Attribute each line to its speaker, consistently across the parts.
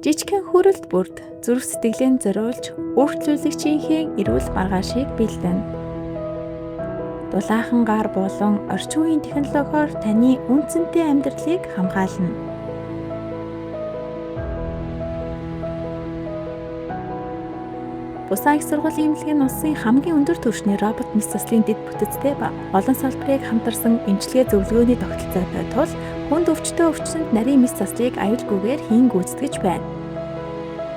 Speaker 1: Жижигхэн хүрэлт бүрд зүрх сэтгэлийн зориулж өөрчлөлөгчийнхээ эрүүл маргаашийг бэлдэнэ. Дулаахан гар болон орчин үеийн технологиор таны үнэ цэнтэй амьдралыг хамгаална. Бусан их сургуулийн эмнэлэг нь улсын хамгийн өндөр түвшний робот мэс заслын дэд бүтэцтэй ба олон салбарыг хамтарсан эмчилгээ зөвлөгөөний тогтолцоотой тул хүнд өвчтөе өвчсөнд нарийн мэс заслыг аюулгүйгээр хийн гүйцэтгэж байна.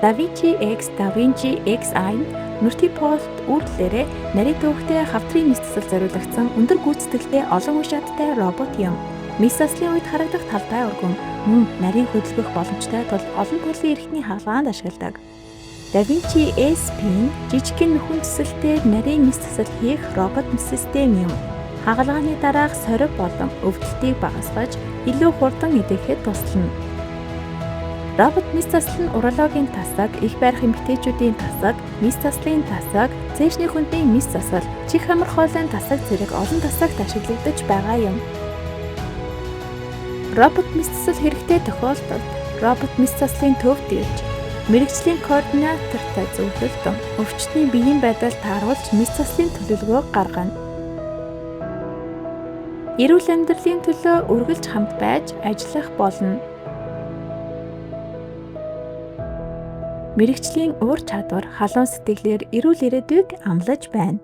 Speaker 1: Da Vinci X, Da Vinci Xi мультипорт үйлдэлээрээ нарийн төвөгтэй хавдрын мэс засал зориулагдсан өндөр гүйцэтгэлтэй олон үе шаттай робот юм. Мэс заслын үед харагдах талбай өргөн мөн нарийн хөдөлгөх боломжтой тул олон төрлийн эрхтний хагалгаанд ашигладаг. Da Vinci SP нь жижигхэн нөхөн төсөлтөөр нарийн мэс засал хийх робот мэс систем юм. Хагалгааны дараах сорив болон өвдөлтийг багасгаж, илүү хурдан идэхэд туслана. Робот мэс засал нь урологийн тасаг, эх барих эмэгтэйчүүдийн тасаг, мэс заслын тасаг, цээжний хөндийн мэс засал, чих хамар хоолойн тасаг зэрэг олон тасагт ашиглагдаж байгаа юм. Робот мэс засал хэрэгтэй тохиолдолд робот мэс заслын төвд ирж мэргэжлийн координатортай зөвлөлдөн өвчтний биеийн байдал тааруулж мэс заслын төлөвлөгөөг гаргана. Эрүүл амьдралын төлөө үргэлж хамт байж ажиллах болно. Мэргэжлийн ур чадвар, халуун сэтгэлээр эрүүл ирээдүйг амлаж байна.